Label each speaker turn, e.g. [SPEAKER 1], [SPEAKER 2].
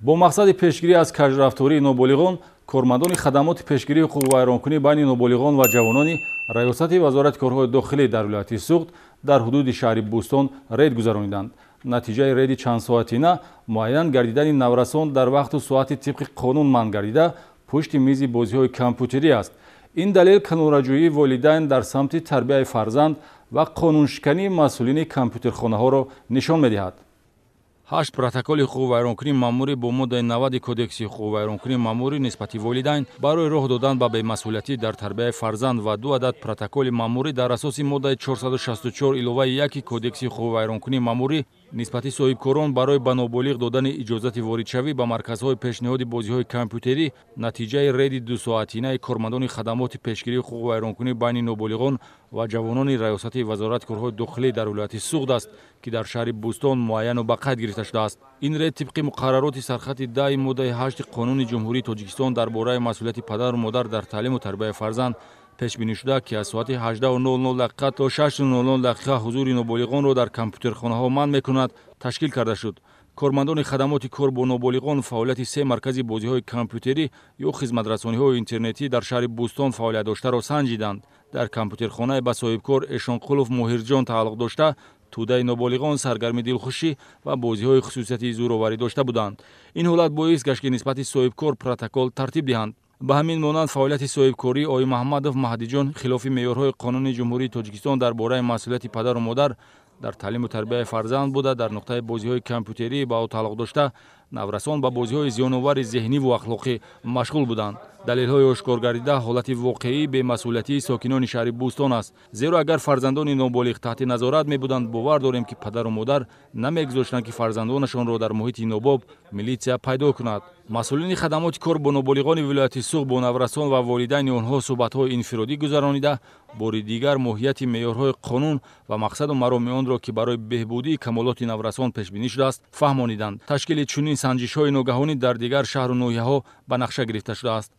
[SPEAKER 1] Бо мақсади пешгирӣ аз кажрафтории ноболиғон, кормандони хадамоти пешгирии ҳуқуқвайронкунӣ байни ноболиғон ва ҷавонони Раёсати Вазорати корҳои дохилӣ дар вилояти Суғд дар ҳудуди шаҳри Бӯстон рейд гузарониданд. Натиҷаи рейди чандсоатина муайян гардидани наврасон дар вақту соати тибқи қонун манъ гардида пушти мизи бозиҳои компютерӣ аст. Ин далел канораҷӯии волидайн дар самти тарбияи фарзанд ва қонуншикании масъулини компютерхонаҳоро нишон медиҳад. 8 протоколи ҳуқуқвайронкунии маъмурӣ бо моддаи 90 Кодекси ҳуқуқвайронкунии маъмурӣ нисбати волидайн барои роҳ додан ба бемасъулиятӣ дар тарбияи фарзанд ва 2 адад протоколи маъмурӣ дар асоси моддаи 464 иловаи 1 Кодекси ҳуқуқвайронкунии маъмурӣ нисбати соҳибкорон барои ба ноболиғ додани иҷозати воридшавӣ ба марказҳои пешниҳоди бозиҳои компютерӣ натиҷаи рейди дусоатинаи кормандони хадамоти пешгирии ҳуқуқвайронкунӣ байни ноболиғон ва ҷавонони Раёсати Вазорати корҳои дохилӣ дар вилояти Суғд аст, ки дар шаҳри Бӯстон муайяну ба қайд гирифта шудааст. Ин рейд тибқи муқаррароти сархати 10 моддаи 8 Қонуни Ҷумҳурии Тоҷикистон дар бораи масъулияти падару модар дар таълиму тарбияи фарзанд пешбинӣ шуда, ки аз соати 18:00 дақиқа то 6:00 дақиқа ҳузури ноболиғонро дар компютерхонаҳо манъ мекунад, ташкил карда шуд. Кормандони хадамоти кор бо ноболиғон фаъолияти 3 маркази бозиҳои компютерӣ ё хизматрасониҳои интернетӣ дар шаҳри Бӯстон фаъолият доштаро санҷиданд. Дар компютерхонаи ба соҳибкор Эшонқулов Моҳирҷон тааллуқ дошта, тӯдаи ноболиғон саргарми дилхушӣ ва бозиҳои хусусияти зӯроварӣ дошта буданд. Ин ҳолат боис гашт, ки нисбати соҳибкор протокол тартиб диҳанд. Ба ҳамин монанд фаъолияти соҳибкории Ои Маҳмадов Маҳдиҷон хилофи меъёрҳои Қонуни Ҷумҳурии Тоҷикистон дар бораи масъулияти падару модар дар таълиму тарбияи фарзанд буда, дар нуқтаи бозиҳои компютерӣ ба ӯ тааллуқ дошта наврасон ба бозиҳои зиёновари зеҳниву ахлоқӣ машғул буданд. Далелҳои ошкор гардида ҳолати воқеии бемасъулиятии сокинони шаҳри Бӯстон аст, зеро агар фарзандони ноболиғ таҳти назорат мебуданд, бовар дорем, ки падару модар намегузоштанд, ки фарзандонашонро дар муҳити нобоб милитсия пайдо кунад. Масъулини хадамоти кор бо ноболиғони вилояти Суғд бо наврасон ва волидайни онҳо суҳбатҳои инфиродӣ гузаронида, бори дигар моҳияти меъёрҳои қонун ва мақсаду мароми онро, ки барои беҳбудии камолоти наврасон пешбинӣ шудааст, фаҳмониданд. Ташкили чунин санҷишҳои ногаҳонӣ дар дигар шаҳру ноҳияҳо ба нақша гирифта шудааст.